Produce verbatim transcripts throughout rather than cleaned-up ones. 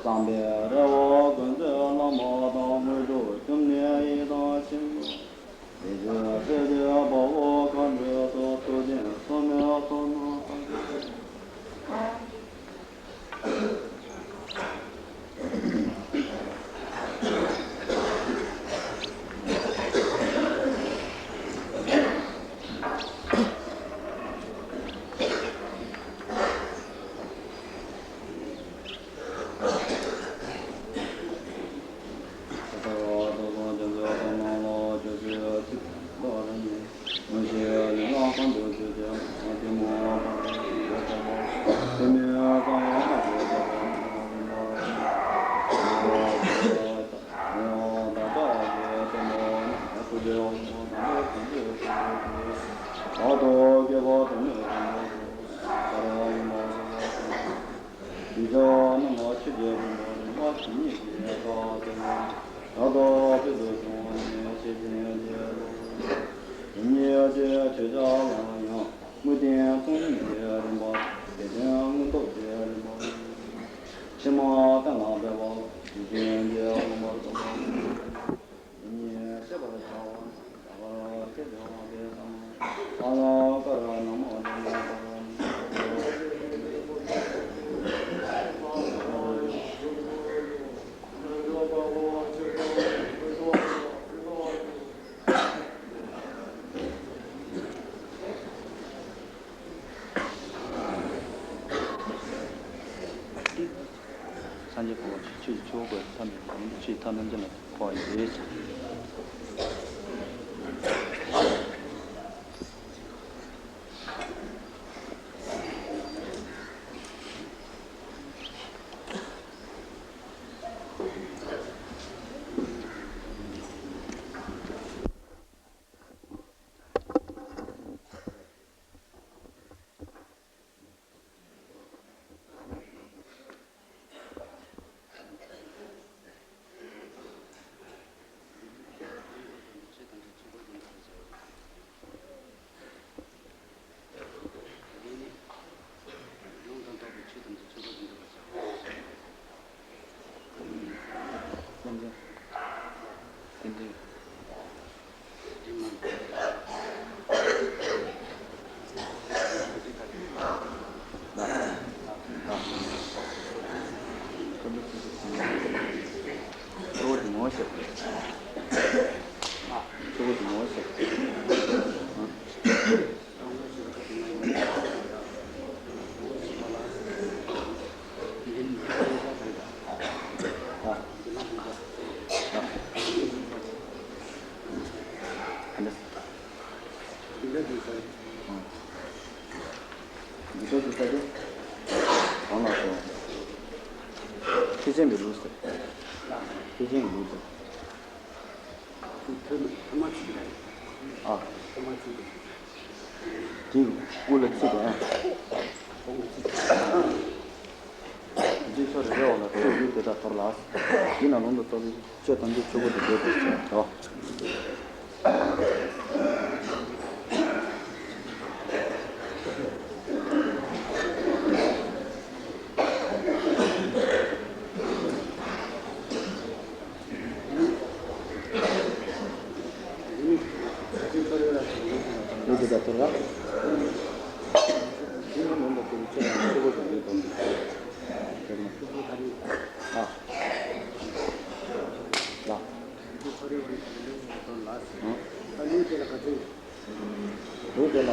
དམ་པའི་རེ་བ་ཀུན་མཛད་བླ་མ་དང་། དངོས་གྲུབ་སྐྱབས་གནས་ཡི་དམ་ཆོས། བདེ་གཤེགས་སྲས་བཅས་དཔའ་བོ་མཁའ་འགྲོའི་ཚོགས། མཆོག་སྦྱིན་སུམ་མའི་ཚོགས་རྣམས་དང་། ཡུལ་ལྗོངས་རྣམས་ལ་ཆོས་ཀྱི་ཕུང་པོ་རིམ་པ་ཇི་སྙེད་ཅིག་བཀའ་སྩལ་པ། བདག་ཏུ་ཕུལ་དུ་བྱུང་བ་ནི་ཤེར་ཕྱིན་ལས་སོ། དེ་ཉིད་ཀྱི་མཆོད་བྱ་ལ་ཡང་དངོས་བསྟན་སྟོང་ཉིད་ཀྱི་རིམ་པ། དེ་བཞིན་མངོན་རྟོགས་ཀྱི་རིམ་པ། ཕྱི་མ་གཏན་ལ་འབེབས་པ་ཇི་བཞིན་གྱི་མངོན་པར་རྟོགས་པ། དེ་ཉིད་ཤེས་པར་བྱ་བ། སངས་རྒྱས་ཀྱི་ཆོས་ཀྱི་ཆོས་འཁོར་ཐམས་ཅད་ཀྱི་ཆོས་ཐམས་ཅད་ལ་འཁོར་བ་ཡི། འདི་ཚོ་ཚོ་ཚ་གི་གང་ལ་སོང་། ཐེག་ཆེན་གྱི་ལུགས་སུ། ཐེག་ཆེན་གྱི་ལུགས་སུ། ཐ་མ་ཚིག་རེད། ཨ། ཐ་མ་ཚིག་རེད། དེའི་དབུ་ལ་ཚིག་དང་། འཇིག་ཚོགས་རེ་རེ་བ་ལ་ཚིག་ཡུལ་དེ་དག་དོར་ལ། འདི་ན་ལུང་དང་རྟོགས་པའི་ཆོས་ཐམས་ཅད་ཆོས་སྐུ་དུ་འདོད་པར་བྱ་བ། ལུགས་དེ་དག་དོར་བ། དེ་ནི་མུན་པ་དེ་ནི་ཆོས་དང་ཆོས་སྐུ་དང་ལུས་དང་། ཨ། ལ། ལུགས་དེ་ལ།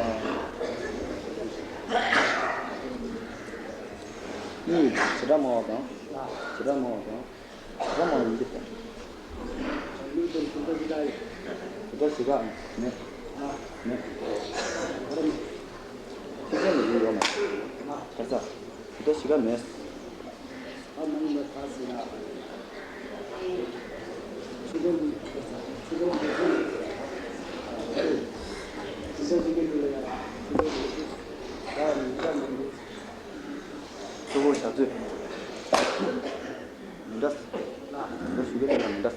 གཉིས། བྱེ་བྲག་སྨྲ་བ་དང་། བྱེ་བྲག་སྨྲ་བ་དང་། བྱེ་བྲག་སྨྲ་བ་ཡིན་གྱི་དང་། དེ་འདྲ་བྱེ་བྲག་མེད། མེད། ཐེག་ཆེན་ལ་ཡུལ་ཡོད་མ་རེད། ག་ས། དེ་འདྲ་བྱེ་བྲག་མེད། གཙོ་བོ་བྱ་རྩོལ་མི་འདྲ། འདི་ཞུ་གི་ལ་མི་འདྲ།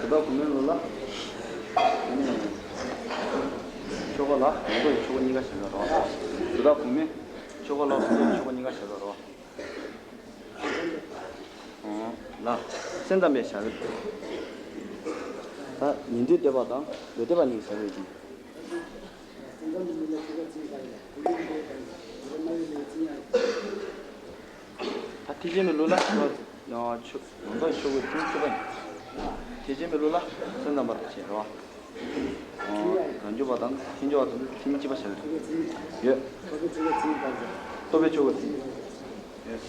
དེ་དག་གོང་མའི་ལུགས་ལ། ཆོ་ག་ལ་ཡོང་དོ་ཡི་ཆོ་ག་གཉིས་ཀ་བྱ་བའི་རོ། དུ་ད་གུང་མེ་ཆོ་ག་ལ་ཡོང་དོ་ཡི་ཆོ་ག་གཉིས་ཀ་བྱ་བའི་རོ། ལ། སེམས་ཙམ་པའི་བྱ་བའི། ད་ཉན་ཐོས་སྡེ་པ་དང་འདོད་སྡེ་པ་གཉིས་ཀྱི་བྱ་བའི་གི། ད་ཐེག་ཆེན་པའི་ལུགས་ལ་ཆོས་ཡང་ཆོས་ཡང་དག་ཆོས་ཀྱི་ཐེག་ཆོས་པ་ཡིན། ཐེག་ཆེན་པའི་ལུགས་ལ་སེམས་ཙམ་པར་བྱེད་རོ། རང་རྒྱུད་པ་དང་ཐེག་མཆོག་པ་དང་ཐེག་གཉིས་གཅིག་པ་བྱ་བའི་ཡོད། རྟོགས་པའི་ཆོས་ཀྱི་ཐེག་ཡོད།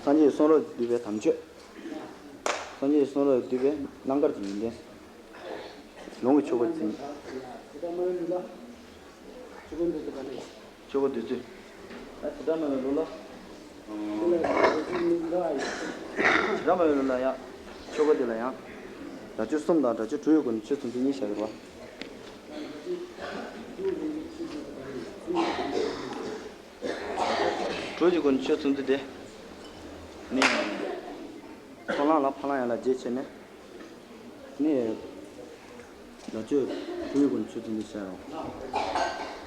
སངས་རྒྱས་གསུང་རབ་འདུས་པའི་དམ་ཆོས། སངས་རྒྱས་གསུང་རབ་འདུས་པའི་རྣམ་དཀར་གྱི་ཡོན་ཏན། ལུང་གི་ཆོས་ཀྱི་ཐེག་ཆོས་གོས་འདུས་ཚུལ། ད་བྱེ་བྲག་སྨྲ་བའི་ལུགས་ལ། བྱེ་བྲག་སྨྲ་བའི་ལུགས་ལ་ཡང་། ཆོས་གོས་འདི་ལ་ཡང་། སྒྲ་ཆོས་གསུམ་དང་སྒྲ་ཆོས་དྲུག་ཡོད་དགོས་ནས་ཆོས་ཚང་ཚིག་གཉིས་བྱ་གི་རེད་བ། དྲུག་གི་སྒོ་ནས་ཆོས་ཚང་ཚིག་དེ། ནི། མཐོང་ལམ་ལ་ཕ་ལམ་ཡན་ལག་བརྒྱད་བྱས་ནས། ནི། ལ་ཆོས་དྲུག་ཡོད་དགོས་ནས་ཆོས་ཚང་ཚིག་བྱ་རོགས།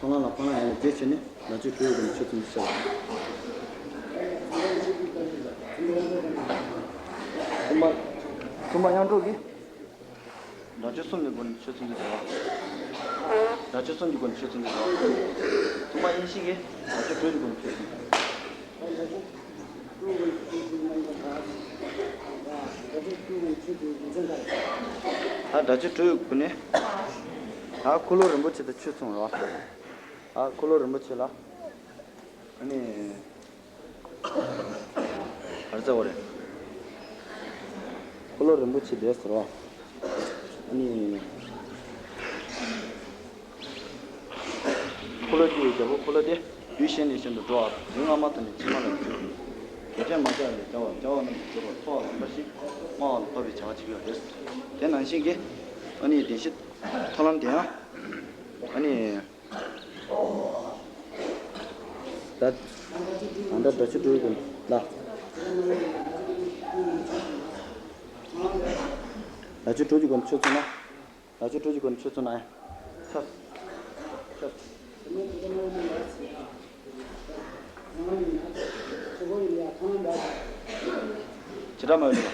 མཐོང་ལམ་ལ་ཕ་ལམ་ཡན་ལག་བརྒྱད་བྱས་ནས་ལ་ཆོས་དྲུག་ཡོད་དགོས་ནས་ཆོས་ཚང་ཚིག་བྱ་རོགས། མཐུན་པ། མཐུན་པ་དབྱངས་སྒྲོག་གིས། སྒྲ་ཆོས་གསུམ་གྱི་སྒོ་ནས་ཆོས་ཚང་ཚིག་བྱ་རོགས། སྒྲ་ཆོས་གསུམ་གྱི་སྒོ་ནས་ཆོས་ཚང་ཚིག་བྱ་རོགས། མཐུན་པ་དབྱངས་བཞི་གིས་སྒྲ་ཆོས་དྲུག་གི་སྒོ་ནས་ཆོས་ཚང་ཚིག་ད་སྒྲ་ཆོས་དྲུག་ཡོད་དགོས་ནས། ད་འཁོར་ལོ་རིན་པོ་ཆེ་དང་ཆོས་མཚུངས་རེད་བ། ད་འཁོར་ལོ་རིན་པོ་ཆེ་ལ། ཨ་ནི། ག་རེ་ཟེར་བ་རེད། འཁོར་ལོ་རིན་པོ་ཆེ་དེ་ཟེར་བ། ཨ་ནི། འཁོར་ལོ་བཅུ་ཡི་རྒྱལ་པོ་འཁོར་ལོ་སྡེ། ཡུལ་གཞན་ནས་གཞན་དུ་འགྲོ་བ་དུས་སྔ་མ་དང་ནི་ཕྱི་མ་ལ་འགྱུར། དེ་ཕྱིར་མ་སྐྱེས་པ་ལས་སྐྱེ་བ་སྐྱེ་བ་རྣམས་ཀྱི་སྤྱོད་པ་འཚོ་བ་རིམ་པ་བཞིན་སྨྲ་བ་ལ་སོགས་པའི་བྱ་བ་བྱེད་ཀྱི་ཡོད་དེ། དེ་ནང་བཞིན་གྱི། ཨ་ནི་བདེན་བཞི། མཐོང་ལམ་དེ་ཡང་། ཨ་ནི། ད། ད་ལྟ་སྒྲ་ཆོས་དྲུག་གི་ལ། སྒྲ་ཆོས་དྲུག་གི་སྒོ་ནས་ཆོས་མཚུངས་ན། ལ་ཆོས་དྲུག་གི་སྒོ་ནས་ཆོས་མཚུངས་ན་ཡང་། ཆོས། ཆོས། བྱེ་བྲག་སྨྲ་བའི་ལུགས་ལ།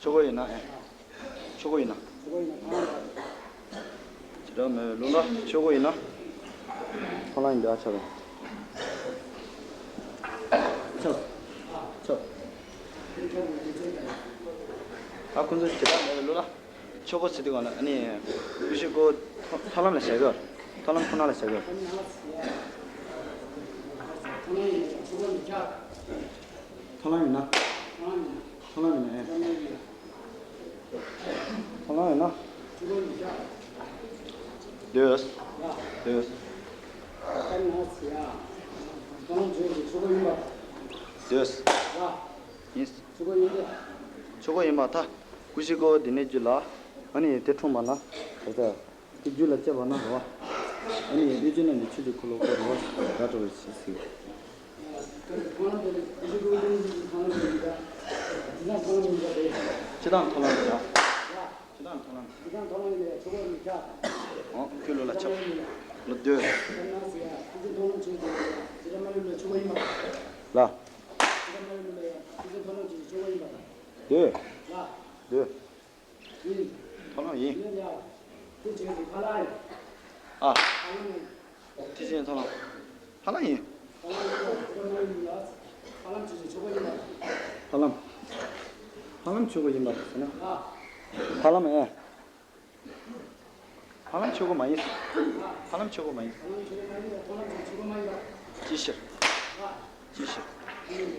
ཆོས་གོས་ཡིན་ན་ཨེ། ཆོས་གོས་ཡིན་ན། བྱེ་བྲག་སྨྲ་བའི་ལུགས་ལ་ཆོས་གོས་ཡིན་ན། མཐོང་ལམ་ཡིན་པའི་ཨ་ཆགས་རེད། ཆོས། ཆོས། ད་ཁོང་ཚོས་བྱེ་བྲག་སྨྲ་བའི་ལུགས་ལ། ཆོས་གོས་ཟེར་དུས་སྒང་ལ་ཨ་ནི། ཀུ་ཤུ་གོ། མཐོང་ལམ་ལ་བཞག་གི། མཐོང་ལམ་ཁོ་ན་ལ་བཞག་གི། མཐོང་ལམ་ཡིན་ན། མཐོང་ལམ་ཡིན་ན་ཨེ། མཐོང་ལམ་ཡིན་ན། འདོད། འདོད། འདོད། ཡིན། ཆོས་གོས་ཡིན་པ་ད། ཀུ་ཤུ་གོ་འདི་ནས་རྒྱུད་ལ། ཨ་ནི་དེ་འཁྲུངས་པ་ན། ད་ལྟ། དེ་རྒྱུད་ལ་སྐྱེས་པ་ན་རེད་བ། ཨ་ནི་གནོད་སྦྱིན་རྣམས་ཀྱི་ཆོས་ཀྱི་འཁོར་ལོ་བསྐོར་རོ། སྒྲ་སྒྲོགས་པའི་ཕྱིར་ཟེར། སྤྱི་དང་མཐོང་ལམ་བྱ། སྤྱི་དང་མཐོང་ལམ། འོ་ཁྱོད་ལོ་ལ་ཆགས། ལོ་སྡོད། ལ། སྡོད། སྡོད། མཐོང་ལམ་ཡིན། ཨ། ཐེག་ཆེན་མཐོང་ལམ། ཧ་ལམ་ཡིན། ཧ་ལམ། ཧ་ལམ་ཆོས་གོས་ཡིན་པ་ཟེར་ན། ཧ་ལམ་ཨེ། ཧ་ལམ་ཆོས་གོས་མ་ཡིན། ཧ་ལམ་ཆོས་གོས་མ་ཡིན། ཅི་ཕྱིར། ཅི་ཕྱིར།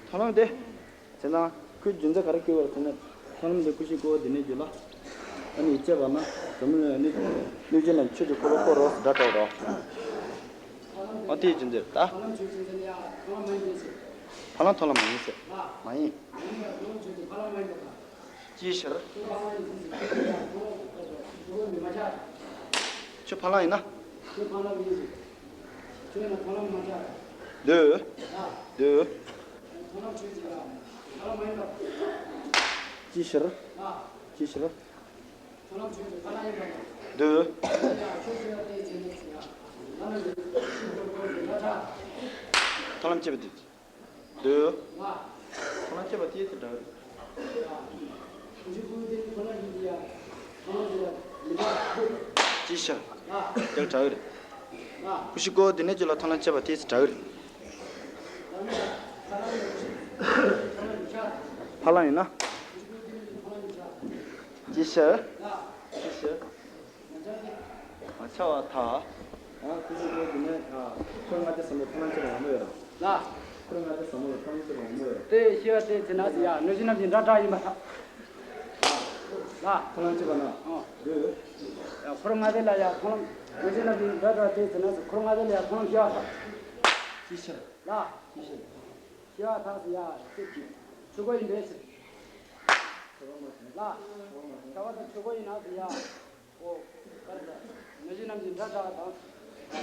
མཐོང་ལམ་དེ། བྱས་ཙང་ཁོའི་རྒྱུ་མཚན་ག་རེ་བཀོད་པ་རེད་ཟེར་ན། མཐོང་ལམ་དེ་ཀུ་ཤུ་གོ་བ་འདི་ནས་རྒྱུད་ལ། ཨ་ནི་བཅད་པ་ན་འཛམ་བུ་གླིང་གནོད་སྦྱིན་རྣམས་ཆོས་ཀྱི་འཁོར་ལོ་བསྐོར་རོ་སྒྲ་སྒྲོགས་རོ། ཨ་དེའི་རྒྱུ་མཚན་ད། ཧ་ལམ་མཐོང་ལམ་མ་ཡིན་ཟེར། མ་ཡིན། ཅིའི་ཕྱིར། ཁྱོད་ཕ་ལམ་ཡིན་ན། སྡོད། སྡོད། ཅིའི་ཕྱིར། ཅིའི་ཕྱིར། འདོད། མཐོང་ལམ་བཅས་པ་དེ། འདོད། མཐོང་ལམ་བཅས་པ་དེ་དེ་འདྲ་རེད། ཅི་ཤར། དེ་འདྲ་རེད། ཀུ་ཤུ་ཀོ་དེ་ནས་ཅི་ལ་མཐོང་ལམ་བཅས་པ་དེ་དེ་འདྲ་རེད། ཧ་ལམ་ཡིན་ན། ཅི་ཤར། ཅི་ཤར། ཨ་ཆ་བ་ཐ། ཨ་ཀུ་ཤུ་ཀོ་དེ་ནས་ཨ་ཁོ་ལྔ་བརྒྱ་ཟམ་པ་ཐ་ན་ཆེ་བ་ངོ་མ་ཡོད་ར། ལ། ཁོ་ལྔ་བརྒྱ་ཟམ་པ་ལ་ཐ་ན་ཆེ་བ་ངོ་མ་ཡོད་ར། དེ་ཤེས་པ་དེ་དེ་ན་ཟེར་ཡ་གནོད་སྦྱིན་རྣམས་ཀྱི་འདྲ་འདྲ་ཡིན་པ་ཐ། ལ། ཐ་ན་ཆེ་བ་ན། ཨོ། འདོད། ཡ་ཁོ་ལྔ་བརྒྱ་ལ་ཡ་ཐ་ན་གནོད་སྦྱིན་རྣམས་ཀྱི་འདྲ་འདྲ་དེ་དེ་ན་ཟེར་ཁོ་ལྔ་བརྒྱ་ལ་ཡ་ཐ་ན་ཤེས་པ་ཐ། ཅི་ཤར། ལ། ཅི་ཤར། ཤེས་པ་ཐ་ཟེར་ཡ་ཆོས་ཀྱི་ཆོས་གོ་ཡིན་པས་ཟེར། ལ། ཤེས་པ་ཐ་ཆོས་གོ་ཡིན་ན་ཟེར་ཡ། ཨོ། ག་རེ་ཟེར། གནོད་སྦྱིན་རྣམས་ཀྱི་འདྲ་འདྲ་དང་།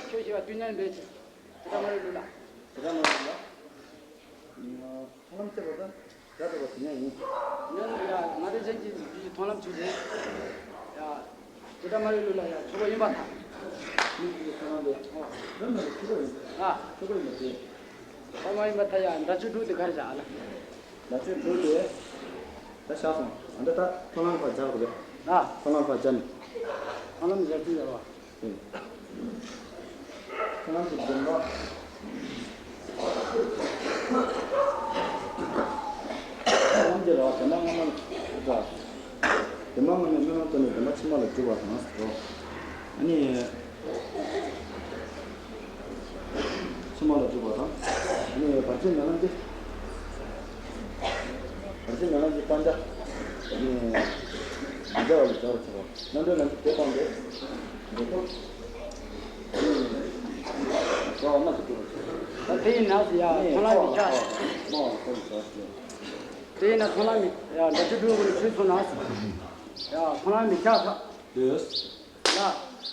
ཆོས་ཤེས་པ་དུས་མཉམ་འབད་ཅིང་། ཇི་ལྟར་མ་རིག་ལུགས་ལ། ཇི་ལྟར་མ་རིག་ལུགས་ལ། མཐོང་ལམ་བཅས་པ་དང་། སྒྲ་རྟོག་པ་དེ་ཉིད་ཡིན། ཡང་ན་ཡ་ང་དང་གཞན་གྱི་རྒྱུད་ཀྱི་མཐོང་ལམ་ཆོས་ཅན། ཡ། ཇི་ལྟར་མ་རིག་ལུགས་ལ་ཡ་ཆོས་གོ་ཡིན་པར་ཐལ། མིག་གི་མཐོང་ལམ་དེ། ཨོ། རབ་མ་རིག་ཆོས་གོ་ཡིན། ཨ། ཆོས་གོ་ཡིན་པ་དེ། ཨོ་མ་ཡིན་པར་ཐལ་ཡ། སྒྲ་ཆོས་དྲུག་དེ་ག་རེ་བྱ་ཨ་ལ། སྒྲ་ཆོས་དྲུག་དེ། ད་བཞག་སོང་། ཨ་འདི་ད་མཐོང་ལམ་ཁ་སྦྱར་དགོས་རེད། ཨ། མཐོང་ལམ་ཁ་སྦྱར་ནས། མཐོང་ལམ་སྦྱར་ཚུལ་ཡོད་པ། ཨེ། མཐོང་ལམ་གྱི་བདེན་པ། མཐོང་ལམ་གྱི་ར་བ་བདེན་པ་སྔ་མ་ལ་སྒྲ། བདེན་པ་སྔ་མའི་སྨོན་ལམ་བཏོན་ནས་བདེན་པ་ཕྱི་མ་ལ་འཇུག་པ་དང་ཟེར་རོ། ཨ་ནི། ཕྱི་མ་ལ་འཇུག་པ་དང་། ཨ་ནི་བར་ཆད་མེད་ལམ་སྟེ། བར་ཆད་མེད་ལམ་གྱི་སྤང་བྱ། ཨ་ནི་མི་བྱ་བ་ལ་སྦྱར་བར་བྱ་བ། རྣམ་གྲོལ་ལམ་གྱི་དེ་སྤངས་ཏེ། འདོད་ཁམས། ཨ་ནི་སྦྱོར་བ་སྣ་ཚོགས་སྒྲུབ་པར་བྱེད། ད་དེ་ཡིན་ན་ཟེར་ཡ་མཐོང་ལམ་མི་ཁྱབ། སྨྲ་བ་ལ་སོགས་པའི་བྱ་བ་ཞེས། དེ་ཡིན་ན་མཐོང་ལམ་མི་ཡ་སྒྲ་ཆོས་དྲུག་གི་ཆོས་མཚུངས་ན་ཟེར། ཡ་མཐོང་ལམ་མི་ཁྱབ་ཐལ། འདོད། ལ།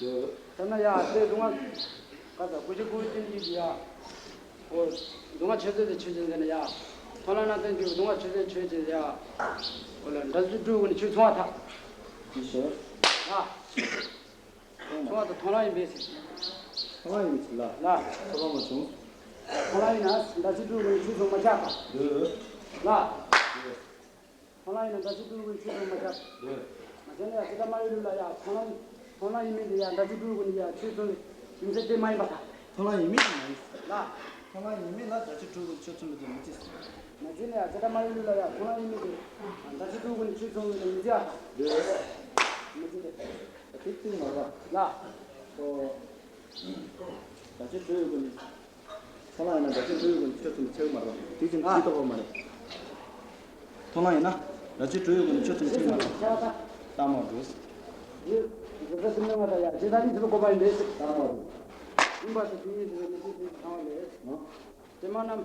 འདོད། ད་ན་ཡ་དེ་སྡུག་བསྔལ། ག་ས་ཀུ་ཤུ་ཀུ་ཤུ་ཅན་གྱི་ཡ། ཨོ། སྡུག་བསྔལ་ཆོས་ཅན་དེ་ཆོས་ཅན་ཟེར་ན་ཡ། མཐོང་ལམ་རྣམ་བདེན་གྱི་སྡུག་བསྔལ་ཆོས་ཅན་ཆོས་ཅན་ཡ། ཨོ་ལ་སྒྲ་ཆོས་དྲུག་གི་ཆོས་མཚུངས་པར་ཐལ། ཅི་ཞེས། ལ། མཚུངས་པར་ཐལ། མཐོང་ལམ་ཡིན་པས་ཟེར། མཐོང་ལམ་ཡིན་པས་ཟེར་ལ། ལ། ཐོབ་པ་མ་བྱུང་། མཐོང་ལམ་ཡིན་ན་སྒྲ་ཆོས་དྲུག་གི་ཆོས་མཚུངས་མ་ཁྱབ་པ། འདོད། ལ། མཐོང་ལམ་ཡིན་ན་སྒྲ་ཆོས་དྲུག་གི་ཆོས་མཚུངས་མ་ཁྱབ། འདོད། མ་ཁྱབ་ན་ཡ་ཇི་ལྟར་སྨྲ་བའི་ལུགས་ལ་ཡ་མཐོང་ལམ། མཐོང་ལམ་ཡིན་མིན་དེ་ཡ་སྒྲ་ཆོས་དྲུག་གི་ཡ་ཆོས་མཚུངས་ཡིན་ཚད་དེ་མ་ཡིན་པར་ཐལ། མཐོང་ལམ་ཡིན་མིན་དེ་མ་ཡིན། ལ། མཐོང་ལམ་ཡིན་མིན་ལ་སྒྲ་ཆོས་དྲུག་གི་ཆོས་མཚུངས་མིན་དེ་མི་བརྩི། མ་བརྩི་ན་ཡ་ཇི་ལྟར་སྨྲ་བའི་ལུགས་ལ་ཡ་མཐོང་ལམ་ཡིན་མིན་དེ། སྒྲ་ཆོས་དྲུག་གི་ཆོས་མཚུངས་མིན་དེ་མི་བརྩི་བ་ཐལ། འདོད། མི་བརྩི་དེ། དེ་བརྩི་མ་རེད་པ། ལ། ཨོ། སྒྲ་ཆོས་དྲུག་གི། མཐོང་ལམ་ཡིན་ན་སྒྲ་ཆོས་དྲུག་གི་ཆོས་མཚུངས་ཆགས་ཀྱི་མ་རེད། དེ་ཅན་ཨ། ཇི་ལྟ་བ་མ་རེད། མཐོང་ལམ་ཡིན་ན་སྒྲ་ཆོས་དྲུག་གི་ཆོས་མཚུངས་ཆགས་ཀྱི་མ་རེད། ལྟ་མ་འགྲོ། ཡིན། འདི་ལྟ་ཚུལ་མིན་པ་དང་ཡང་ཇི་ལྟ་ནི་ཚུལ་གོ་བ་ཡིན་པས། ལྟ་མ་འགྲོ། ཡིན་པ་དང་དེ་ཉིད་དུ་མི་འཐད་དེ་ཚང་བ་ལས། ཨ། དེ་མ་རྣམས།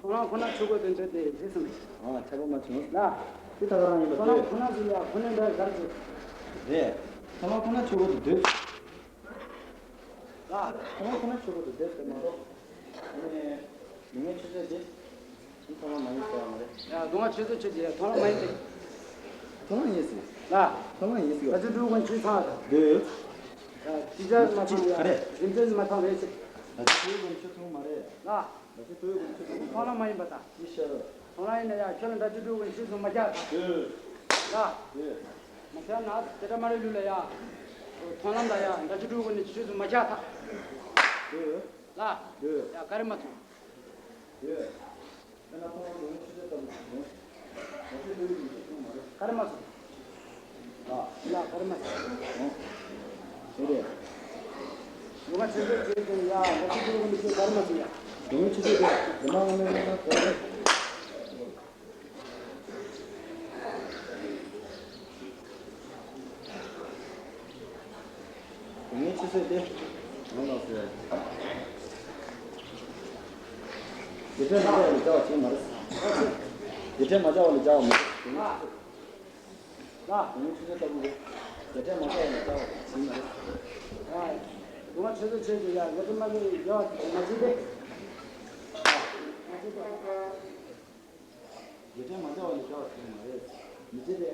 མཐོང་ལམ་ཁོ་ན་ཆོས་གོ་དོན་འདོད་དེ་ཞེས་གསུངས། ཨ་ཁྱབ་པ་མ་བྱུང་། ལ། དེ་ད་ག་རང་ཡིན་པ་མཐོང་ལམ་དེ། ཁོ་ན་ཟེར་ཡ་ཁོ་ནའི་འདྲ་གར་ཅིག་རེད། མཐོང་ལམ་ཁོ་ན་ཆོས་གོ་དོན་འདོད། ལ། མཐོང་ལམ་ཁོ་ན་ཆོས་གོ་དོན་འདོད་དེ་མ་གཏོགས། ཨ་ནི། མི་ངན་ཆོས་ཅན་དེ། མཐོང་ལམ་མ་ཡིན་ཟེར་བ་མ་རེད། ཡ་སྡུག་བསྔལ་ཆོས་ཅན་ཆོས་ཅན་ཡ་མཐོང་ལམ་མ་ཡིན་ཏེ། མཐོང་ལམ་ཡིན་ཟེར། ལ། མཐོང་ལམ་ཡིན་ཟེར་བ། ད་ཆོས་དྲུག་གི་ཆོས་ཚང་བ་དང་། འདོད། ཡ་ཅི་བྱ་མ་ཚང་ཡ་ག་རེ། རིམ་གྲོ་མ་ཚང་བས་ཟེར། ད་ཆོས་དྲུག་གི་ཆོས་མཚུངས་མ་རེད། ལ། སྒྲ་ཆོས་དྲུག་གི་ཆོས་མཚུངས་མ་རེད། མཐོང་ལམ་མ་ཡིན་པ་དང་། ཅི་ཤར། མཐོང་ལམ་ཡིན་ན་ཡང་ཁྱོད་ལ་སྒྲ་ཆོས་དྲུག་གི་ཆོས་མཚུངས་མ་ཁྱབ་དང་། འདོད། ལ། འདོད། མ་ཁྱབ་ན་དེ་ལྟར་སྨྲ་བའི་ལུགས་ལ་ཡང་། མཐོང་ལམ་དང་ཡང་སྒྲ་ཆོས་དྲུག་གི་ཆོས་མཚུངས་མ་ཁྱབ་དང་། འདོད། ལ། འདོད། ཡང་ག་རེ་མ་མཚུངས། འདོད། དཔེར་ན་མཐོང་ལམ་སྡུག་བསྔལ་ཆོས་ཅན་ལྟ་བུ་དང་། སྒྲ་ཆོས་དྲུག་གི་ཆོས་མཚུངས་མ་རེད། ག་རེ་མ་མཚུངས། ལ། ལ་ག་རེ་མ་མཚུངས། འོ། དེ་རེད། སྡུག་བསྔལ་ཆོས་ཅན་ཆོས་ཅན་ཡ་སྒྲ་ཆོས་དྲུག་གི་ཆོས་ག་རེ་མ་མཚུངས་ཡ། སྡུག་བསྔལ་ཆོས་ཅན་དེ་བདེན་པ་སྔ་མའི་སྨོན་ལམ་གོ་རེད། སྡུག་བསྔལ་ཆོས་ཅན་དེ། ང་ལ་ཟེར། རྒྱུ་འབྲས་མ་འདྲ་བ་ལ་སྦྱར་བ་ཞིག་མ་རེད། རྒྱུ་འབྲས་མ་འདྲ་བ་ལ་སྦྱར་བ་མ་རེད། ལ། སྡུག་བསྔལ་ཆོས་ཅན་ལྟ་བུ་རེད། རྒྱུ་འབྲས་མ་འདྲ་བ་ལ་སྦྱར་བ་ཞིག་མ་རེད། ལ། སྡུག་བསྔལ་ཆོས་ཅན་ཆོས་ཅན་ཡ་རྒྱུ་འབྲས་མ་འདྲ་བ་ལ་སྦྱར་བ་མ་བྱེད་དེ། རྒྱུ་འབྲས་མ་འདྲ་བ་ལ་སྦྱར་བ་ཞིག་མ་རེད། མི་བྱེད་དེ།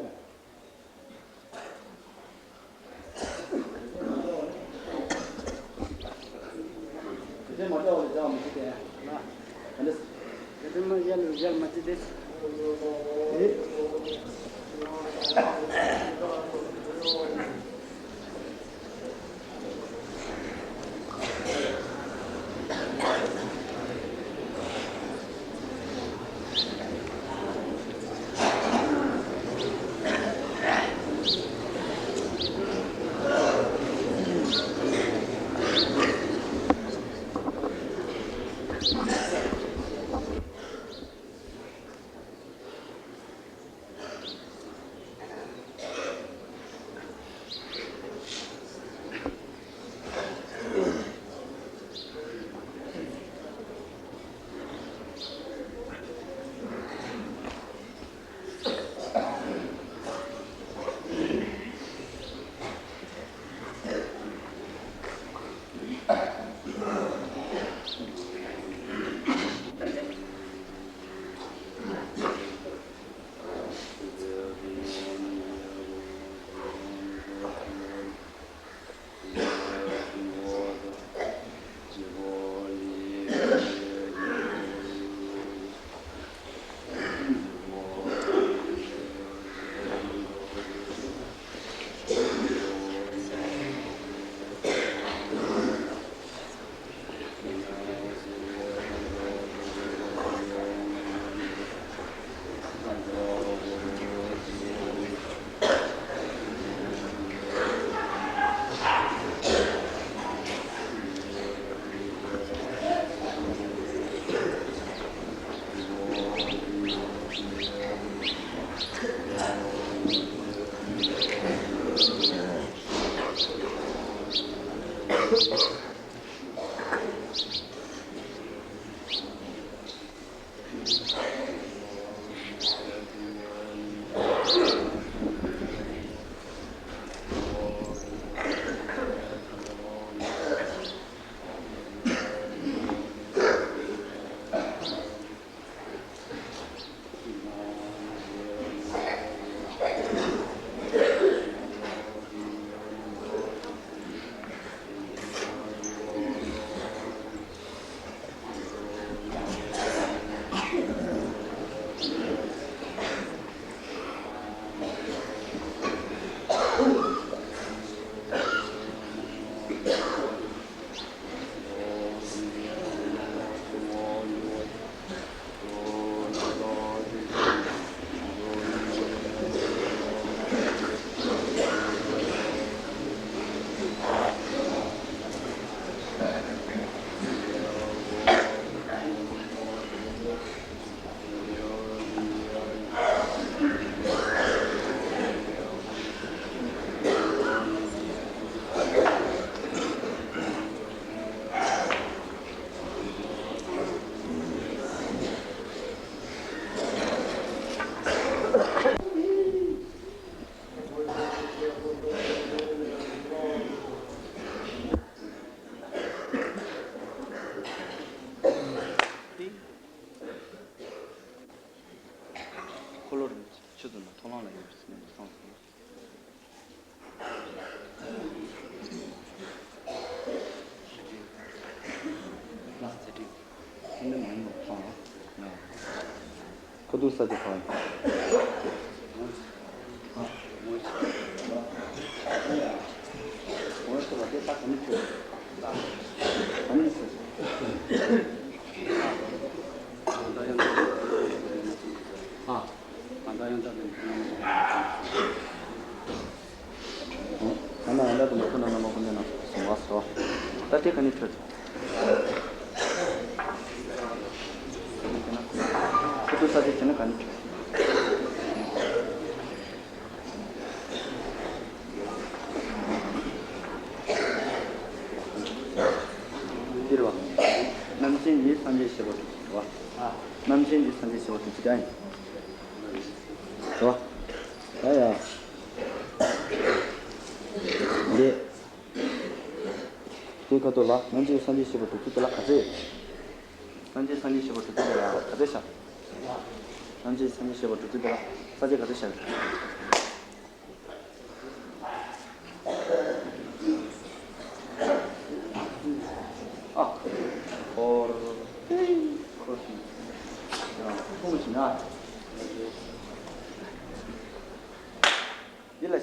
འཁོར་ལོ་རིན་པོ་ཆེ་ཆུ་བཙོ་ན་ཐོ་རངས་ལ་ཡོད་པའི་ནས་སོང་ཟིན། ཁ་ཐུག་ས་ཆ་གང་ཡིན། ཨ། ད་ནང་ཡང་ད་དུ་མ་ཐུག་ན་ན་མ་ཁོ་ནས་ན་སོང་བ་སོ། ད་དེ་ག་ནས་འཕྲོད། ཁོ་ཚོ་ས་ཆ་བྱས་ན་ག་ནས་འཕྲོད། འདིར་བ། རྣམ་མཁྱེན་གྱིས་སངས་རྒྱས་ཞེས་པ་གྲུབ་ཟིན་པ། རྣམ་མཁྱེན་གྱིས་སངས་རྒྱས་ཞེས་པ་གྲུབ་ཟིན་ཀྱང་ཡིན། རེད་བ། ད་ཡ། འདི། དེའི་ཁ་ཐུག་ལ་རྣམ་མཁྱེན་སངས་རྒྱས་ཞེས་པ་གྲུབ་ཚུལ་དེ་ལ་ག་ཚད། རྣམ་མཁྱེན་སངས་རྒྱས་ཞེས་པ་གྲུབ་ཚུལ་དེ་ལ་ག་ཚད་བཞག་རྣམ་མཁྱེན་སངས་རྒྱས་ཞེས་པ་གྲུབ་ཚུལ་དེ་ལ་ས་བཅད་ག་ཚད་བཞག་ཨ།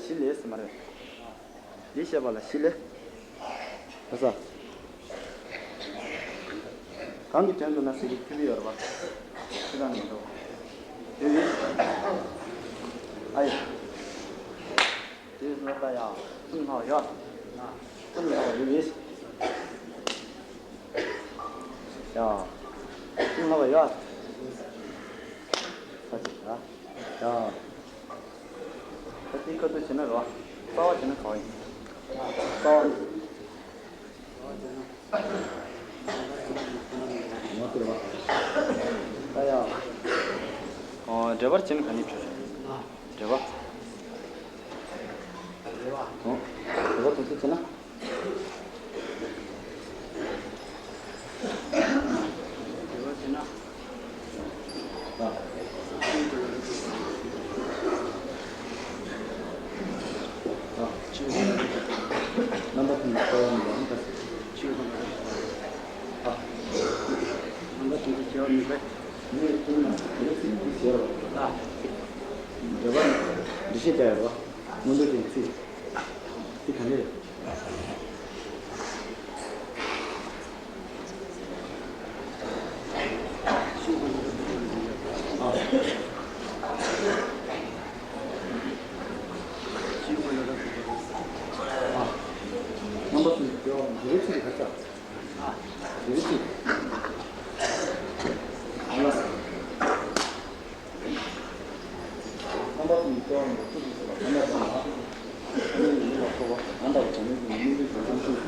ཞི་ལས་ཟེར་མ་རེད། འདི་བཤད་པ་ལ་ཞི་ལས། ག་ས། གང་གི་དོན་དུ་ན་ཟེར་གྱི་ཐུབ་ཀྱི་ཡོད་རེད་པ། ཅི་དང་མི་འདུག་དུས་ཡིན། ཨ་ཡ། དུས་ལོ་ད་ཡ། གསུམ་ལྷག་ཡོད། གསུམ་ལྷག་ཡོད་ཡིན། ཡ། གསུམ་ལྷག་ཡོད། ས་ཅིག་ཡ། ཡ། ད་དེའི་ཁ་ཐུག་བྱས་ན་རོ། རྩ་བ་བྱས་ན་ག་བ་ཡིན། རྩ་བ། ད་ཡ། ཨོ། འགྲེལ་པར་བྱས་ན་ག་ནས་བྲིས་རེད། འགྲེལ་པ། ཨོ། འགྲེལ་པ་དེ་ཚོ་བྱས་ན། འདི་ཤེས་བྱ་ཡོད་པ། མངོན་རྟོགས་ཅན་ཚིག་དེ་ག་ནས་རེད། རྣམ་པ་གསུམ་གྱི་སྐྱེ་བ་འདི་རེད་ཚིག་གི་ཁ་ཆག་འདི་རེད་ཚིག་ཨ་ལ། རྣམ་པ་གསུམ་གྱི་སྐྱེ་བ་ནི་ཐུགས་སུ་ཆུད་པ་ཐ་མལ་པ་ལ། ཐ་མལ་ཡིན་ལ་སོགས་པ་ང་དང་བྱང་སེམས་ཀྱི་སྙིང་རྗེ་དང་བསམ་ཤེས།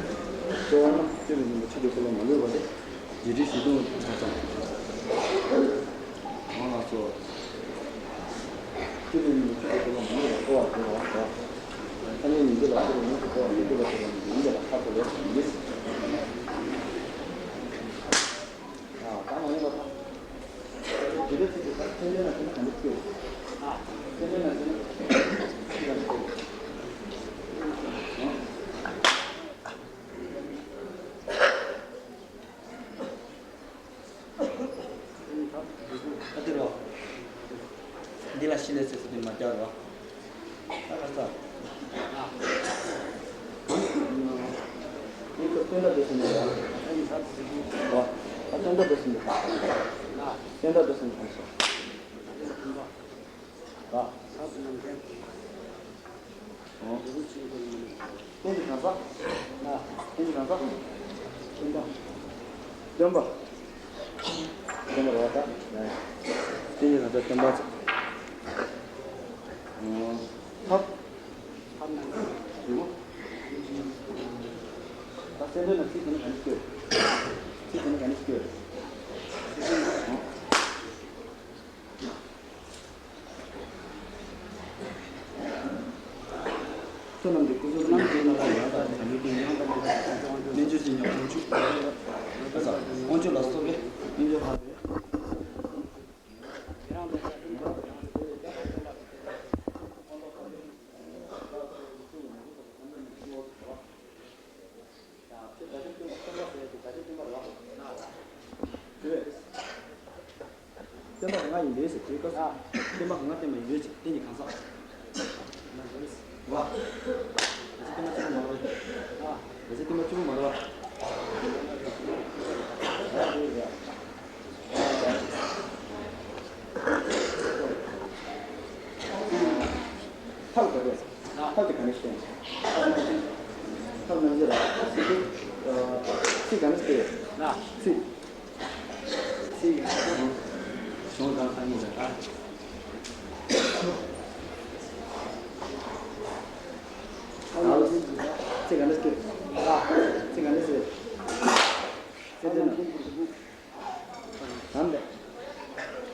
སྐྱེ་བ་ན་སྤྱོད་པའི་སྙིང་པོ་ཆེ་རྒྱུ་ཀུན་ལ་མ་ལུས་པ་སྟེ། རྒྱས་བསྡུས་བཞི་སྟོང་གི་ཁ་ཆག་མ་ལ་སོགས། སྤྱོད་པའི་སྙིང་པོ་ཆེ་རྒྱུ་ཀུན་ལ་མ་ལུས་པ་སྐྱེ་བར་འགྱུར་རོ། ཐ་མལ་སྙིང་རྗེ་ལ་སྐྱེ་བའི་ཡོངས་སུ་གཏོགས་པ་མི་འདུག་པ་དེ་ལ་ཡིན་པས་ལ་ཁ་ཐུག་ལས་ཡིན། ད་མ་ཡིན་པ་དང་། དེ་འདྲ་ཚིག་དེ་ད་སེམས་ཅན་ན་བྱས་ན་ག་འདྲ་སྐྱེ། སེམས་ཅན་ན་བྱས་ན་ཅི་ལ་སྐྱེ། ཨ་དེ་རོ། འདི་ལ་ཤི་ལས་ཟེར་ཟེར་དེ་མ་རྒྱག་རོ། ད་ག་ས། ཨ། འདི་ཚོ་སྟོན་ཟླ་འདི་ཟེར་ནས་ཡ། ཨ་ཡིན་ས་ཟེར་གི། ཨ། ད་སྟོན་ཟླ་འདི་ཟེར་ནས་ག་ས། ཨ། སྟོན་ཟླ་འདི་ཟེར་ནས་ག་ས། ཨ། ཨ། ཨ། སྟོན་པའི་གང་ཟག་ཨ། སྟོན་པའི་གང་ཟག་སྟོན་པ། སྟོན་པ། སྟོན་པ་རེད་པ་ད། སྟོན་པའི་གང་ཟག་སྟོན་པ་ཚོ། ཐབས། ཐབས་ནང་གི་འབྲས་བུ། ད་སེམས་དོན་ལ་ཚིག་དེ་ནི་ག་ནས་སྐྱོད། ཚིག་དེ་ནི་ག་ནས་སྐྱོད། བསོད་ནམས་ཀྱི་སྐུ་གཟུགས་རྣམས་ཀྱི་ནང་ལ་ཡང་དག་པའི་བྱམས་པའི་སྟེང་ཡང་དག་པའི་རྣལ་འབྱོར་གྱི་ཉམས་དབང་ཕྱུག་ཨ་ས་དབང་ཕྱུག་ལ་སོགས་པའི་རྣལ་འབྱོར་འཕགས་པའི། སྟོན་པ་ང་ཡིན་པས་ཟེར་དུས་སྐབས་སུ། སྟོན་པ་ང་སྟོན་པ་ཡིན་པས་ཟེར་སྟོན་གྱི་གང་ཟག །བ། རེ་ཚེ་སྟོན་པ་གཅིག་པུ་མ་རེད། རེ་ཚེ་སྟོན་པ་གཅིག་པུ་མ་རེད། ཐབས་ག་རེ། ཐབས་དེ་ག་ནས་བཤད། ཐབས་རྣམ་འབྱེད་ལ་ཚིག་གི་ཚིག་ག་ནས་བཤད། ཚིག་ཚིག་གཞུང་དང་ཐ་སྙད་ལ་ད། ཚིག་ག་ནས་བཤད། ཚིག་ག་ནས་བཤད། ཚིག་དེ་ན། དམ་པས། དམ་པས་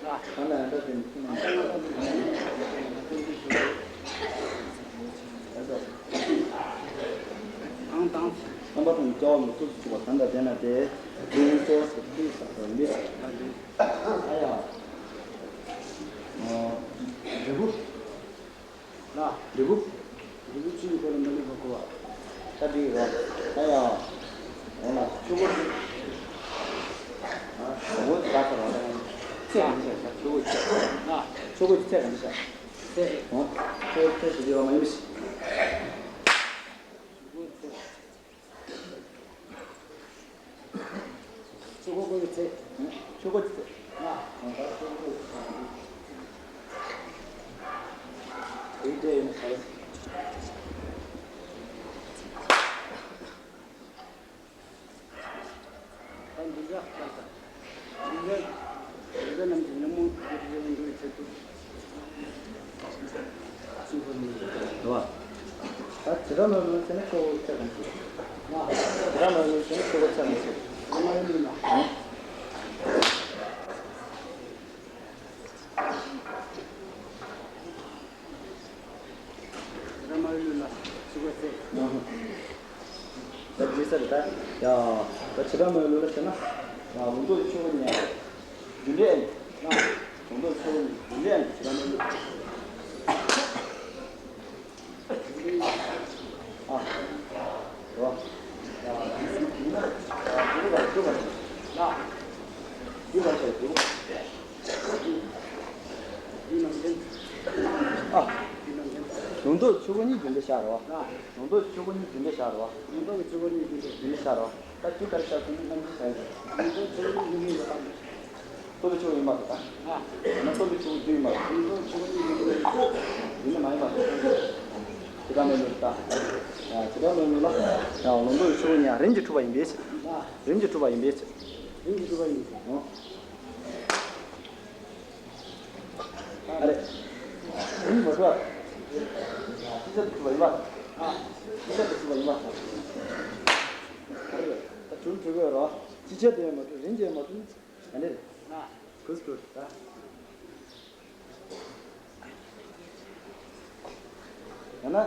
ཨ་འདྲ་དེ་ནི་ཐུན་མོང་། ཨང་དང་། རྣམ་པ་ཐམས་ཅད་སྐྱེ་བ་མི་ཐུབ་སུ་ཆུད་པ་གང་དང་ལྡན་ན་སྟེ། དེ་ཡིན་སོ་སོར་ཐུགས་བསགས་པ་འདི། ཨ་ཡ། འབྲས་བུ། ལ། འབྲས་བུ། འབྲས་བུ་ཆུ་ཡི་འཁོར་ལོ་མ་ལུས་པ་གོ་བ། ད་འགྲིག་རོགས། ད་ཡང་། འོ་ན་ཆུ་བོ་ཆུ། ཨ། འོ་ད་ད་རོགས་ད་ཡང་། ཚད་ག་འདྲ་ཤག་ཆུ་བོ་ཆུ། ཨ། ཆུ་བོ་ཆུ་ཚད་ག་འདྲ་ཤག་ཚད། འོ། ཆུ་བོ་ཚད་ཞིག་ཡོད་མ་ཡིན་པ་ཞིག་ཆུ་ཁོལ་གྱི་ཚེ། ཆུ་ཁོལ་གྱི་ཚེ། ད་འདི་འདྲ་ལྟར་དང་། འདི་འདྲ་འདི་འདྲ་རྣམས་ཀྱི་ཉོན་མོངས་ཀྱི་རིགས་ལ་འགྲོ་བའི་ཚེ་ཐུབ། ཆུ་ཁོལ་ནི། རེད་བ། ད་ཇི་ལྟར་མོས་ལུས་ཟེར་ན་ཆུ་ཁོལ་ཚེ་གང་ཞིག་ཇི་ལྟར་མོས་ལུས་ཟེར་ན་ཆུ་ཁོལ་ཚེ་གང་ཞིག་ར་མ་ལུས་ལ་ཆུ་ཁོལ་ཚེ། ད་འདི་ས་རེད་ད། ཡ། ད་ཇི་ལྟར་མོས་ལུས་ལ་ཟེར་ན། ཡ། ལུང་རྟོགས་ཆུ་ཁོལ་ཉལ། རྒྱུ་འབྲས། ལུང་རྟོགས་ཆུ་ཁོལ་རྒྱུ་འབྲས་ཇི་ལྟར་མོས་ལུས། ཨ། རོ། ཡ། འདི་ས་ཡིན་ན། ཡ། འདི་ལ་འདི་ལ། ཡ། འདི་ལ་ཡ་འདི་ལ། ཨ། ལུང་རྟོགས་ཆུ་ཁོལ་གཉིས་རྒྱུ་འབྲས་ཤར་རོ། ལུང་རྟོགས་ཆུ་ཁོལ་གཉིས་རྒྱུ་འབྲས་ཤར་རོ། ལུང་རྟོགས་ཆུ་ཁོལ་གཉིས་རྒྱུ་འབྲས་ཤར་རོ། རྒྱུ་འབྲས་ཤར་རོ། ད་རྒྱུ་ག་རེ་ཤར་ཁོལ་གཉིས་རྣམ་འགྱུར་ཤར་ཡོད། ལུང་རྟོགས་ཆུ་ཁོལ་གཉིས་རྒྱུ་འབྲས་ཡོད་པ། རྟོགས་པའི་ཆུ་ཁོལ་ཡིན་པ་དང་། ཡང་ན་རྟོགས་པའི་ཆུ་ཁོལ་རྒྱུ་ཡིན་པ་དང་། ཡིན་ན་མ་ཡིན་པ་དང་། ཇི་ལྟར་མོས་ལུས་ལ། ཇི་ལྟར་མོས་ལུས་ལ། ཡང་ལུང་རྟོགས་ཆུ་ཁོལ་གཉིས་རིམ་གྱིས་གྲུབ་པ་ཡིན་པས། རིམ་གྱིས་གྲུབ་པ་ཡིན་པས། རིམ་གྱིས་གྲུབ་པ་ཡིན་པས། ཨ་རེ། རིམ་གྱིས་མ་གྲུབ་པ། ཅི་ཆ་དུ་གྲུབ་པ་ཡིན་པ། ཅི་ཆ་དུ་གྲུབ་པ་ཡིན་པ། ཨ་རེ། ད་གྲུབ་གྲུབ་ཡོད་རོ། ཅི་ཆ་དུ་ཡང་མ་གྲུབ། རིམ་གྱིས་མ་གྲུབ། ཨ་ནི། གུས་ཏུ་ད། ཡང་ན།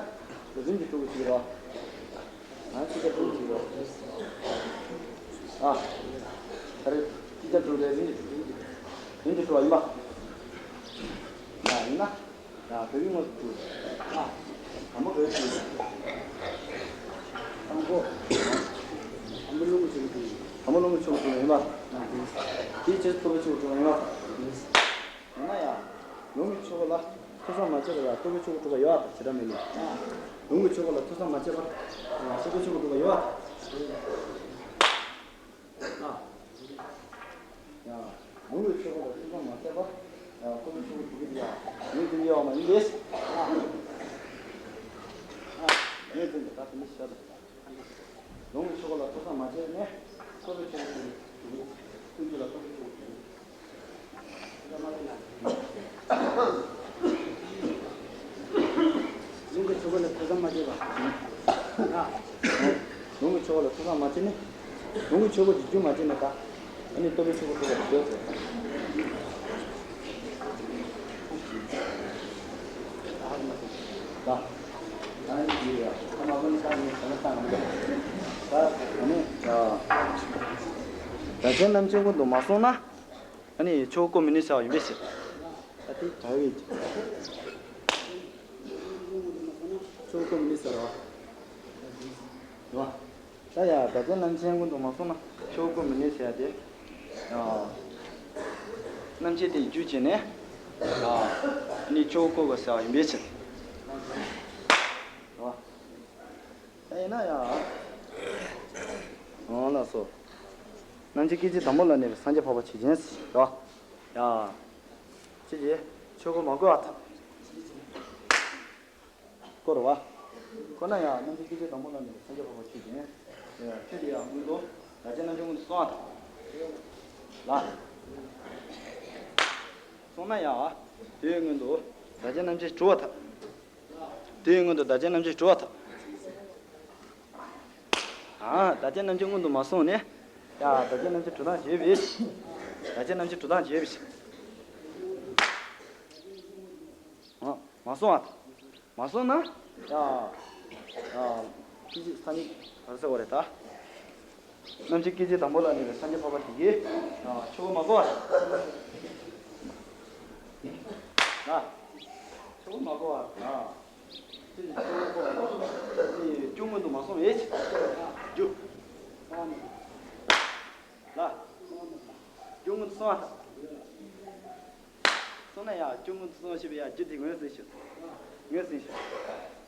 རིམ་གྱིས་གྲུབ་ཀྱི་རོ། ཨ། ཅི་ཆ་གྲུབ་ཀྱི་རོ། ཨ། ད་རེས་ཅི་ཆ་གྲུབ་རེད། རིམ་གྱིས་གྲུབ། རིམ་གྱིས་གྲུབ་པ་ཡིན་པ། ཡང་ཡིན་ན། ཡང་བོད་ཡིག་དངོས་སུ་གྲུབ། ཨ། དང་པོ་བོད་ཡིག་དང་པོ། དང་པོ་ལུང་གི་ཆུ་ཁོལ་གྲུབ། དང་པོ་ལུང་གི་ཆུ་ཁོལ་གྲུབ་པ་ཡིན་པ། དེའི་རྗེས་སུ་རྟོགས་པའི་ཆུ་ཁོལ་གྲུབ་པ་ཡིན་པ། ཡིན་ན་ཡང་། ལུང་གི་ཆུ་ཁོལ་ལ་ཐོས་བསམ་མ་བྱས་པར་ཡང་རྟོགས་པའི་ཆུ་ཁོལ་གྲུབ་པ་ཡོད་པ་དང་། ཇི་ལྟར་མོས་ལུས། ལུང་གི་ཆུ་ཁོལ་ལ་ཐོས་བསམ་མ་བྱས་པར་ཡང་རྟོགས་པའི་ཆུ་ཁོལ་གྲུབ་པ་ཡོད་པ་དང་། ཡང་། ལུང་གི་ཆུ་ཁོལ་ལ་ཐོས་བསམ་མ་བྱས་པར་ཡང་རྟོགས་པའི་ཆུ་ཁོལ་གྲུབ་པ་ཡོད་པ་ཡིན་ཏེ། ཡོད་པ་མ་ཡིན་ཏེ། ཡོད་ཏེ། ད་དེ་འདྲ་བྱས་ན། ལུང་གི་ཆུ་ཁོལ་ལ་ཐོས་བསམ་མ་བྱས་ནས་རྟོགས་པའི་ཆུ་ཁོལ་གྲུབ་པ་ཡིན། ཀུན་རྫོབ་ལ་རྟོགས་པའི་ཆུ་ཁོལ་གྲུབ་པ་ཡིན། ལུང་གི་ཆུ་ཁོལ་ལ་ཐོས་བསམ་མ་བྱས་པ། ལུང་གི་ཆུ་ཁོལ་ལ་ཐོས་བསམ་མ་བྱས་ནས། ལུང་གི་ཆུ་ཁོལ་གྱི་རྒྱུ་མ་བྱས་ནས་ད། ཨ་ནི་རྟོགས་པའི་ཆུ་ཁོལ་གྲུབ་པ་ཡོད་ཟེར། ད། ཨ་ནི་ཡིན་ཡ། ཨ་མ་ཀུན་ས་ནི་ས་ན་ས་ན་མི་འདུག་ད་ཨ་ནི། བདག་ཅག་རྣམས་ཀྱིས་ཀུན་ཏུ་མ་བསྲུངས་ན། ཨ་ནི་ཆུ་ཁོལ་གྱི་མི་ནུས་ཟེར་བ་ཡིན་པས་ཟེར། ད་དེ་ག་རེ་ཡིན། ཆུ་ཁོལ་གྱི་མི་ནུས་ཟེར་བ། རེད་བ། ད་ཡ། བདག་ཅག་རྣམས་ཀྱིས་ཀུན་ཏུ་མ་བསྲུངས་ན་ཆུ་ཁོལ་གྱི་མི་ནུས་ཟེར་ཡ་དེ། ཡ། རྣམ་བཅད་དེ་རྒྱུ་བྱས་ནས། ཡ། ནི་ཆུ་ཁོལ་གྱི་ཟེར་བ་ཡིན་པས་ཟེར། རེད་བ། ད་ཡིན་ན་ཡ། འོ་ལགས་སོ། རྣམ་མཁྱེན་སྐད་ཅིག་དང་པོ་ལ་གནས་པའི་སངས་རྒྱས་འཕགས་པ་ཆོས་ཅན། རེད་བ། ཡ། ཅི་ཅི། ཆུ་ཁོལ་མ་གོ་བ་དང་། གོ་རེད་བ། ཁོ་ན་ཡང་རྣམ་མཁྱེན་སྐད་ཅིག་དང་པོ་ལ་ནི་སངས་རྒྱས་འཕགས་པ་ཆོས་ཅན། ཆོས་དེ་ཡང་སྔོན་དུ་བདག་ཅག་རྣམས་ཀྱིས་སྔོན་དུ་གསུངས་པ་དང་། ལ། གསུངས་ན་ཡང་། དེའི་སྔོན་དུ་བདག་ཅག་རྣམས་ཀྱིས་གྲུབ་པ་དང་། དེའི་སྔོན་དུ་བདག་ཅག་རྣམས་ཀྱིས་གྲུབ་པ་དང་། ཨ། བདག་ཅག་རྣམས་ཀྱིས་སྔོན་དུ་མ་བསྲུངས་ནས། ཡ། བདག་ཅག་རྣམས་ཀྱིས་གྲུབ་སྟངས་བྱས་པས། བདག་ཅག་རྣམས་ཀྱིས་གྲུབ་སྟངས་བྱས་པས། ཨ། མ་བསྲུངས་པ། མ་བསྲུངས་ན། ཡ། ཡ། སྐད་ཅིག་སངས་རྒྱས་ག་རེ་ཟེར་བ་རེད་ད། རྣམ་མཁྱེན་སྐད་ཅིག་དང་པོ་ལ་གནས་པའི་སངས་རྒྱས་འཕགས་པ་དེ་གིས། ཡ། ཆུ་ཁོལ་མ་གོ་བ། ཡ། ཆུ་ཁོལ་མ་གོ་བ། ཡ། ཆུ་ཁོལ་མ་གོ་བ། ཨ་ནི་རྒྱུ་སྔོན་དུ་མ་སོང་བས། རྒྱུ། ལ། རྒྱུ་སྔོན་དུ་སོང་བ་དང་། སོང་ན་ཡང་རྒྱུ་སྔོན་དུ་སོང་ཞེས་པའི་ཡང་རྒྱུ་དེ་ངོས་ཟིན་ཞིང་། ངོས་ཟིན་ཞིང་།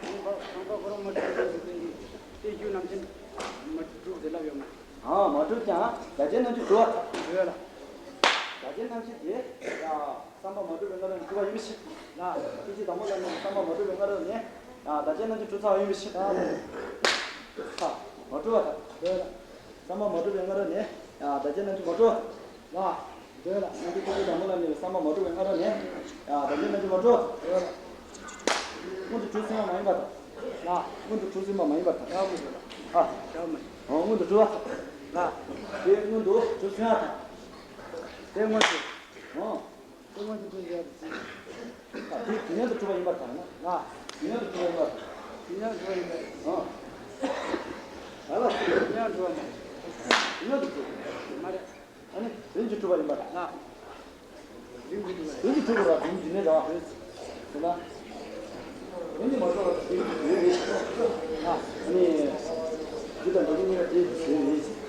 ཁང་པ་ཁང་པ་ཁོ་རང་མ་གྲུབ་ཟེར་གྱི་དེ་རྒྱུ་རྣམ་བཞིན་མ་གྲུབ་ཟེར་ལབ་ཡོད་མ་རེད། ཨ་མ་གྲུབ་ཀྱང་བརྡ་ཆད་རྣམ་བཞི་གྲུབ་པ། ཡོད་ལ། བརྡ་ཆད་རྣམ་བཞི་དེ་ཡ། བསམ་པ་མ་གྲུབ་པའི་སྔ་རོལ་ནས་གྲུབ་པ་ཡིན་པའི་ཕྱིར། ལ། སྐྱེ་མཆེད་དང་པོ་ལ་ནི་བསམ་པ་མ་གྲུབ་པའི་སྔ་རོལ་ནས། ཡ་བརྡ་ཆད་རྣམ་བཞི་གྲུབ་ཚར་བ་ཡིན་པའི་ཕྱིར། ལ། ས། མ་གྲུབ་པ་དང་། ལ། བསམ་པ་མ་གྲུབ་པའི་སྔ་རོལ་ནས། ཡ་བརྡ་ཆད་རྣམ་བཞི་མ་གྲུབ། ལ། ལ། སྔ་རོལ་སྐྱེ་མཆེད་དང་པོ་ལ་ནི་བསམ་པ་མ་གྲུབ་པའི་སྔ་རོལ་ནས། ཡ་བརྡ་ཆད་རྣམ་བཞི་མ་གྲུབ། ལ། སྔོན་དུ་གྲུབ་ཟིན་པ་མ་ཡིན་པར་ཐལ། ལ། སྔོན་དུ་གྲུབ་ཟིན་པ་མ་ཡིན་པར་ཐལ། ཡ་མ་གྲུབ་ལ། ཨ། ཡ་མ་གྲུབ། ཨོ་སྔོན་དུ་གྲུབ་པ། ལ། དེ་སྔོན་དུ་གྲུབ་ཟིན་པ་དང་། དེ་སྔོན་དུ། ཨོ། དེ་སྔོན་དུ་གྲུབ་ཟིན་པ་དང་། ཨ་དེ་དུས་མཉམ་དུ་གྲུབ་པ་ཡིན་པར་ཐལ་ན། ལ། དུས་མཉམ་དུ་གྲུབ་པ་ཡིན་པར་ཐལ། དུས་མཉམ་དུ་གྲུབ་པ་ཡིན་པར་ཐལ། ཨོ། ཨ་ལ། དུས་མཉམ་དུ་གྲུབ་པ་མ་རེད། དུས་མཉམ་དུ་གྲུབ། མ་རེད། ཨ་ནི་རིམ་གྱིས་གྲུབ་པ་ཡིན་པར་ཐལ། ལ། རིམ་གྱིས་གྲུབ་པ་རེད། རིམ་གྱིས་གྲུབ་པ་རེད། རིམ་གྱིས་ནི་རེད་བ། རེད་ན། རིམ་གྱིས་མ་གྲུབ་པ་རེད། རེད་རེད། ཨ་ནི། རྒྱུ་དང་འབྲས་བུ་གཉིས་ཀ་དེ་རེད་རེད།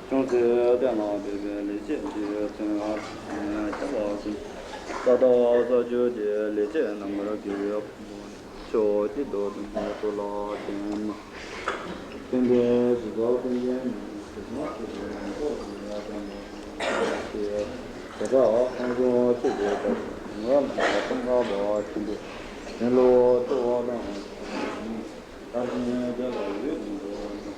ཅུང་ཟད་བསྟན་ལ་འབད་པའི་ལེགས་བཤད་ཀྱི་དོན་ཁྱད་པར་གསུམ། ས་བདག་ས་སྤྱོད་ཀྱི་ལས་བྱེད་རྣམ་དཀར་དགེ་བའི་ཕུང་པོ་ནི། ཕྱོགས་གཅིག་ཏུ་སྟོན་པའི་གཙུག་ལག་ཅན། སྟོན་པའི་གཞི་རྫོགས་ཀུན་མཁྱེན་ནི། གཞི་རྫོགས་ཆོས་ཀྱི་ཡང་ཐོག་ནི། དེ་དག་ཁམས་གསུམ་ཆོས་ཀྱི་བདག་ཏུ་ངོ་མ་ཙོང་ཁ་པ་ཆེན་པོའི་དོན་ལུ་གཙོ་བོ་དང་། བདག་གཞན་དེ་ལ་འོས་བསྟན་དུ་ནི།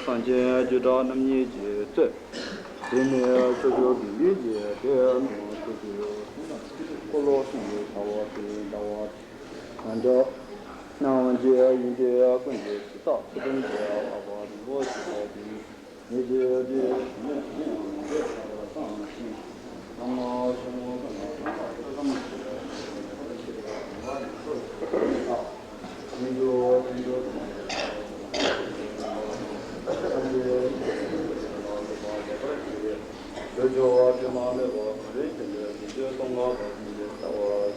སངས་རྒྱས་བརྒྱུད་གྲྭ་རྣམ་གཉིས་ཀྱི་གཙོས། དེ་ནས་ཕྱོགས་བཅུ་དགེ་འདུན་གྱི་སྡེ་དང་ཆོས་སྤྱོད་ཀྱི་ཡུལ་གྱི་སྡེ་ཚན་འཁོར་ལོ་གསུམ་གྱི་བྱ་བ་དེ་ཟླ་བ་དང་འདྲ། སྣང་བ་ཅན་ཡིན་ཏེ་ཀུན་གྱི་གཞི་རྩ་ཚུལ་ཁྲིམས་ཀྱི་བསླབ་པ་རིམ་པ་བཞི་པ་དེ་ཉིད་ཀྱི་དེ་ནས་ཡང་ནམ་མཁའི་ས་ལ་སངས་ཤིང་། ཐ་མ་ཆེན་མོ་ཀུན་ལ་སངས་པ་ཐོས་བསམ་ཆེ་བ་ཆེ་བ་ཆེ་བ་དང་བ་རིག་སོགས་ཀྱི་ཐ། ཉན་ཐོས་ཐེག་མཆོག་དང་། སངས་རྒྱས་ཀྱི་ལ་སོགས་པ་ལེགས་པར་ཕྱེ་བའི་ལུས་སྦྱོར་བ་དྲི་མ་མེད་པ་གང་རིགས་ཀྱི་ལས་རིམ་གྱིས་སྟོང་པ་པ་ཀུན་གྱི་རྩ་བར་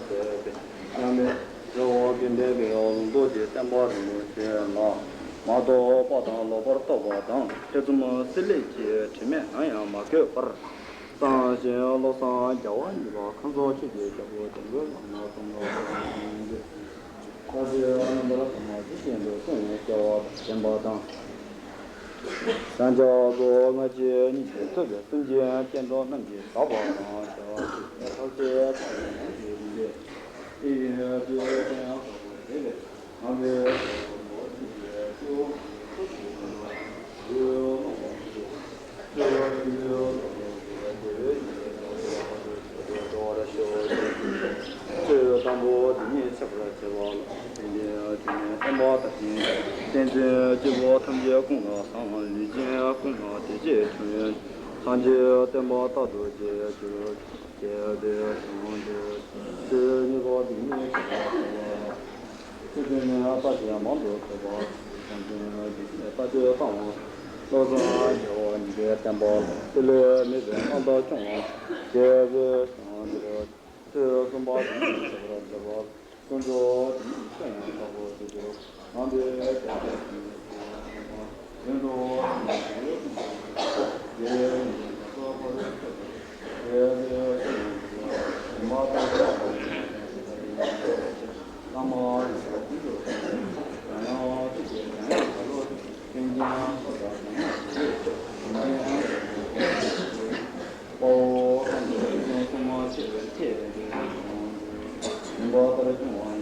བྱེད་པའི་མཉམ་མེད་རང་དབང་གི་བདེན་པའི་ལུང་རྟོགས་ཀྱི་བསྟན་པ་རིན་པོ་ཆེ་ལ་མ་རྟོགས་པ་དང་ལོག་པར་རྟོག་པ་དང་ཐེ་ཚོམ་བསྲེ་ལྷད་ཀྱི་དྲི་མས་ནམ་ཡང་མ་གོས་པར། གསང་ཞིང་བློ་བཟང་རྒྱལ་བ་གཉིས་པ་ཁམས་གསུམ་ཆོས་ཀྱི་རྒྱལ་པོ་དོན་ཀུན་བླ་མ་ཙོང་ཁ་པ་ཆེན་པོས། ས་སྤྱོད་རྣམ་པར་དག་མ་ཇི་བཞིན་དུ་གསུངས་པའི་སྐལ་བ་དང་ལྡན་པ་དང་། བྱང་ཆུབ་སྔགས་ཀྱི་སྙིང་པོས་གཙོས་པའི་སེམས་ཅན་སྐྱེ་འགྲོ་རྣམས་ཀྱི་ཟབ་པ་དང་བྱ་བ་ཆེས་ཐག་ཆོད་ཐག་ཆོད་ཡོངས་ཀྱི་རིམ་པས་ཨེ་ཡོན་ཏུ་དཔལ་དབྱངས་དཀར་པོ་བཟླས་པས། ཆོས་དང་པོ་འདི་ཉིད་འཆད་པར་བྱ་བ་ལ། དེ་ནས་དེ་ནས་བསྟན་པ་དར་ཞིང་རྒྱས། བསྟན་འཛིན་སྐྱེས་བུ་ཐམས་ཅད་ཀུན་ལ་བཟང་། ལུས་ཅན་ཀུན་ལ་བདེ་སྐྱིད་འབྱུང་བའི། སངས་རྒྱས་བསྟན་པ་རྟག་ཏུ་རྒྱས་གྱུར་ཅིག། ཞེས་པའི་གསུངས་ཏེ། ཆོས་ཉིད་པོ་འདི་ཉིད་ཆེས་པ་ཆེ་བ། ཆོས་ཀུན་ནི་ལྟ་ཞིང་མང་དུ་ཐོས་པ། བྱང་ཆུབ་ཀྱི་སེམས་ལྟ་སྤྱོད་དང་། བློ་བཟང་རྒྱལ་བ་གཉིས་པའི་བསྟན་པ་ལ། བསྲེ་ལྷད་མེད་པའི་རྣམ་དག་སྐྱོང་བ། ཞེས་པའི་གསུངས་ཏེ། ཆོས་གསུམ་པ་འདི་ཉིད་འཆད་པར་བྱ་བ། ཀུན་རྫོབ་འདི་ཉིད་ཆོས་ཡང་དག་པར་རྫོགས་པར། ང་འདི་ལྟ་བུ་ཞིག་ཡོད་ན། དོན་དུ་ཡང་དག་པར་ཐོས་པ། དེ་ཡང་དག་པར་ཐོས་པ། དེ་ཡང་དག་པར་ཐོས་པ། ཉི་མ་ལྟར་བསམ་པ་ཡང་དག་པར་ཐོས་པ། ཐ་མ་ཡང་དག་པར་ཐོས་པ། ཡང་ཡང་ཐོས་པས་ཡང་ཡང་དག་པར་ཐོས། ཀུན་ཀྱང་ཐོས་དང་ཡང་ཡང་ཐོས། ཡང་ཡང་དག་པར་ཐོས། དཔའ་བོ་ཁམས་ཀྱི་སྲིད་སྐྱོང་སྲུང་མ་ཆེ་བའི་ཚེ་འདིར་བྱུང་། ཉིན་པ་ལྟར་སྐྱོང་བ་